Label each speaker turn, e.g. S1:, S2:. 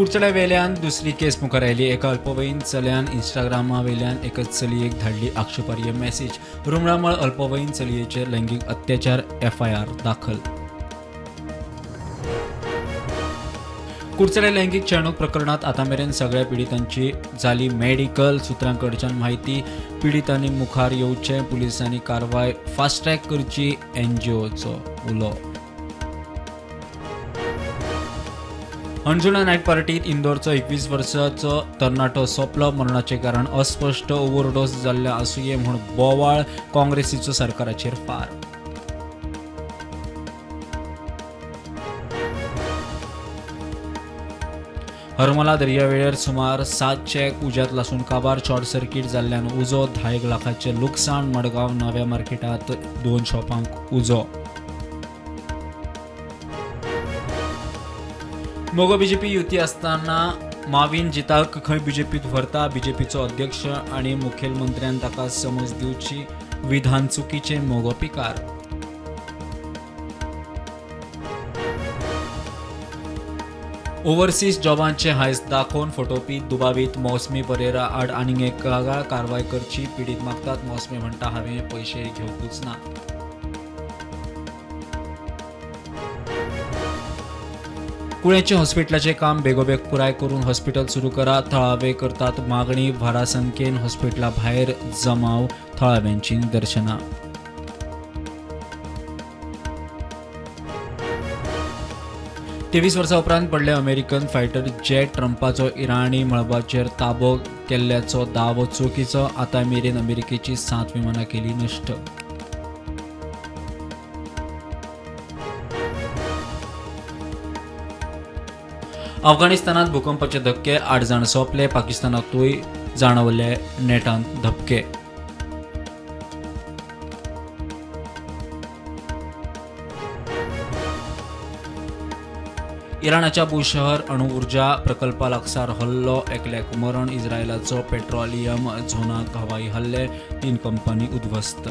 S1: कुडचड्या वेल्यान दुसरी केस मुखार आयली. एका अल्पवयीन चल्यान इंस्टाग्रामा वेल्यान एका चलयेक धाडली आक्षेपार्ह मॅसेज. रुमडामळ अल्पवयीन चलयेचेर लैंगीक अत्याचार, एफआयआर दाखल. कुडचडे लैंगीक छळणूक प्रकरणात आतां मेरेन सगळ्या पिडितांची जाली मेडिकल. सुत्रांकडच्यान म्हायती. पिडितांनी मुखार येवचें, पुलिसांनी कारवाय फास्ट ट्रॅक करची, एनजीओचो उलो. अंजुणा नायट पार्टीत इंदोरचो 21 वर्साचो तरणाटो सोंपलो. मरणाचें कारण अस्पश्ट. ओव्हरडोस जाल्ल्या आसुये म्हूण बोवाळ. काँग्रेसीचो सरकाराचेर फार. हरमला दर्यावेळेर सुमार 7 चॅक उज्यांत लासून काबार. शॉर्ट सर्किट जाल्ल्यान उजो. 10 लाखाचें लुकसाण. मडगांव नव्या मार्केटांत 2 शॉपांक उजो. मगो बीजेपी युती आसतना माविन जिताक खंय बीजेपीत व्हरता. बीजेपीचो अध्यक्ष आनी मुखेलमंत्र्यान ताका समज दिवची. विधान चुकीचें, मगो पिकार. ओव्हरसीज जॉबांचे हांयस दाखोवन फटोवपी दुबावीत मौसमी परेरा आड आनीक एक कागाळ. कारवाय करची पिडीत मागतात. मौसमी म्हणटा, हांवें पयशे घेवकूच ना. कुळेंचे हॉस्पिटलाचें काम बेगोबेग पुराय करून हॉस्पिटल सुरू करा. थळावे करतात मागणी. व्हडा संख्येन हॉस्पिटला भायर जमाव. थळाव्यांची निदर्शनां. 23 वर्सां उपरांत पडले अमेरिकन फायटर जेट. ट्रंपाचो इराणी मळबाचेर ताबो केल्ल्याचो दावो चुकीचो. आतां मेरेन अमेरिकेची 7 विमानां केली नश्ट. अफगाणिस्तानात भूकंपाचे धक्के. 8 जाण सोंपले. पाकिस्तानातूय जाणवले नेटान धपके. इराणाच्या बुशहर अणुऊर्जा प्रकल्पा लागसार हल्लो. एकल्याक मरण. इस्रायलाचो पेट्रोलियम झोनाक हवाई हल्ले. 3 कंपनी उद्ध्वस्त.